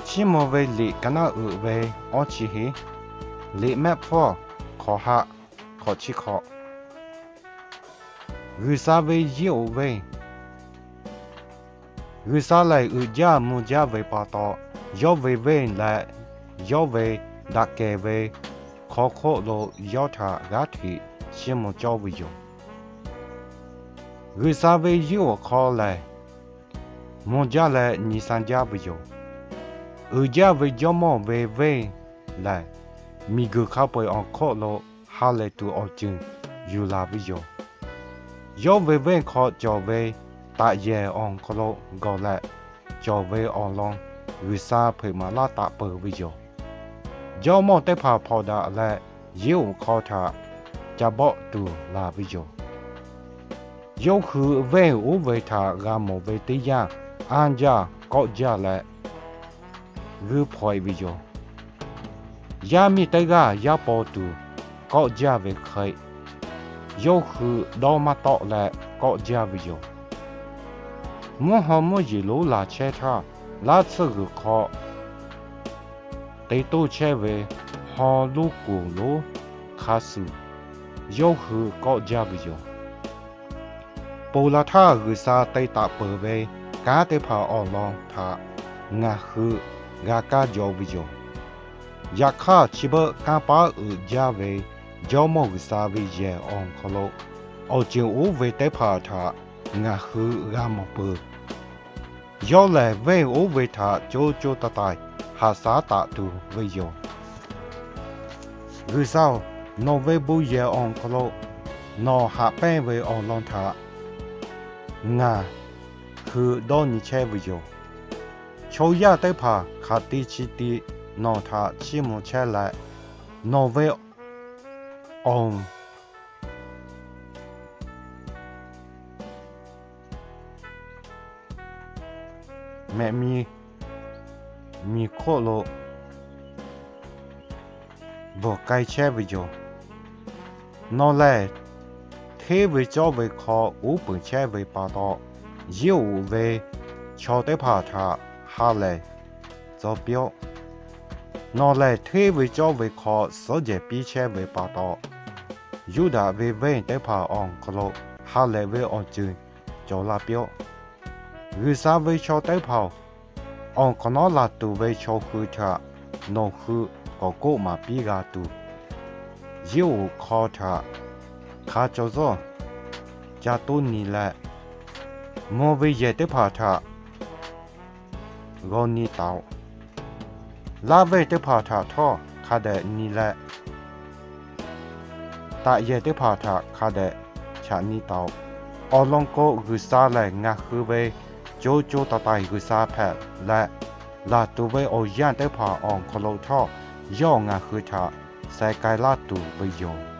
Chiˇ mvuh ve liꞈ ka naˉ uiˍ ve awˇ chi hiˍ, liꞈ mehˆ hpfuhˇ hk'awꞈ haˆ hk'awꞈ chi hk'awꞈ. G'uiˬsha ve yiˉ oꞈ venˇ. G'uiˬsha lehˬ uiˍ jaˇ mvuh jaˇ ve pa taw, yawˇ ve venˇ leh yawˇ ve daꞈ kehˬ ve hk'aw hk'oˆ lo yawˇ htaꞈ g'aˇ hteꞈ chiˇ mvuh cawˇ ve yoˬ. G'uiˬsha ve yiˉ oꞈ hk'aw lehˬ, mvuh jaˇ leh nyi san jaˇ ve yoˬ. Uiˍ jaˇ ve Jawˇmawˇ ve venˇ lehˬ, miˬguiˬ hk'a peu-eˬ awˬ hk'oˆ lo ha lehˬ tuˬ awˬ ceuˬ yuˬ laˬ ve yoˬ. Yawˇ ve venˇ hk'aw cawˬ ve taꞈ yehˬ awˬ hk'aw lo gawˬ leh, cawˬ ve awˬ lawn G'uiˬsha hpeuꞈ maˍ laˇ taˍ peuˬ ve yoˬ. Jawˇmawˇ teˇ hpaˍ hpawnˬ daꞈ leh, yiˉ oꞈ hk'aw htaꞈ ca bawˆ tuˬ laˬ ve yoˬ. Yawˇ hui venˇ oˇ ve htaꞈ g'a mawˬ ve teˇ yanˇ, anˇ jaˇ kawˆ jaˇ leh g'uiˇ hpaw-e ve yoˬ. Yaˇ miˇ teˇ g'aˇ yaˇ paw tuˬ kawˆ jaˇ ve hk'e, yawˇ hui dawˇ maˇ tawˆ leh kawˆ jaˇ ve yoˬ. Mvuhˇ haw mvuhˇ yeˬ lonˉ laˬ chehˇ htaˇ, laˇ tsuhˇ g'uiˬ hk'aw te toˇ chehˇ ve haw lonˉ kuˬ lonˉ hk'a shuˍ, yawˇ hui kawˆ jaˇ ve yoˬ. Ponˬ laˬ htaˇ G'uiˬsha te taˍ peuˬ ve kanˉ teˇ hpaˍ awˬ lawn htaꞈ ngaˬ hui g'a kaˇ jaw ve yoˬ. Yaꞈ hk'aˇ, chi beuꞈ kanˇ paˉ uiˍ jaˇ ve Jawˇmawˇ G'uiˬsha ve yehˬ awˬ hk'aw lo awˬ ceuˬ oˇ ve teˇ hpaˍ htaꞈ ngaˬ hui g'a mawˬ peuˬ. Yawˇ lehˬ, venˇ oˇ ve htaꞈ co co taiˍ taiˍ haꞈ shaˉ taˍ tuˬ ve yoˬ. G'uiˬsha-oˬ, nawˬ ve bon yehˬ awˬ hk'aw lo nawˬ haꞈ pehnˇ ve awˬ lawn htaꞈ ngaˬ hui dawˇ nyi chehˇ ve yoˬ. Chaw yaˇ teˇ hpaˍ hk'aˬ ti chi ti nawˬ htaꞈ chiˇ mvuh chehˇ leh, nawˬ ve awˬ mehꞈ mi miˬ hk'oˆ lo bvuhˬ k'ai chehˇ ve yoˬ. Nawˬ lehˬ, hteˇ ve cawˇ ve hk'aw uˉ peunˍ chehˇ ve pa taw, yiˉ oꞈ ve chaw teˇ hpaˍ htaꞈ ha lehˬ tcuh piˇ-oˆ. Nawˬ lehˬ, hteˇ ve cawˇ ve hk'aw suhˉ jehˬ piˇ chehˇ ve pa taw, Yuˇdaꞈ ve venˇ teˇ hpaˍ awˬ hk'aw lo ha lehˬ ve awˬ ceuˬ cawˬ la piˇ-oˆ. G'uiˬsha ve chaw teˇ hpaˍ-oˬ, awˬ hk'awꞈ nawˉ laˬ tuˬ ve chaw hui htaꞈ nawˬ hui k'awꞈ k'oˆ maˍ piˇ g'a tuˬ, yiˉ oꞈ hk'aw htaꞈ hk'a caw zuhˇ ca toˇ nyi leh, mvuh ve yehˬ teˇ hpaˍ htaꞈ g'aw nyi taˍ-oꞈ. Laˇ venˇ teˇ hpaˍ htaꞈ htawˇ hk'a dehꞈ nyi leh, taꞈ yehˬ teˇ hpaˍ htaꞈ hk'a dehꞈ chaꞈ nyi taˍ-oꞈ. Awˬ lawn k'o, G'uiˬsha lehˬ ngaˬ hui ve co co taiˍ taiˍ G'uiˬsha hpehꞈ leh, laˬ tuˬ ve awˬ yanˇ teˇ hpaˍ awˬ hk'aw lo htawˇ, yawˇ ngaˬ hui htaꞈ sheh k'ai laˇ tuˬ ve yoˬ.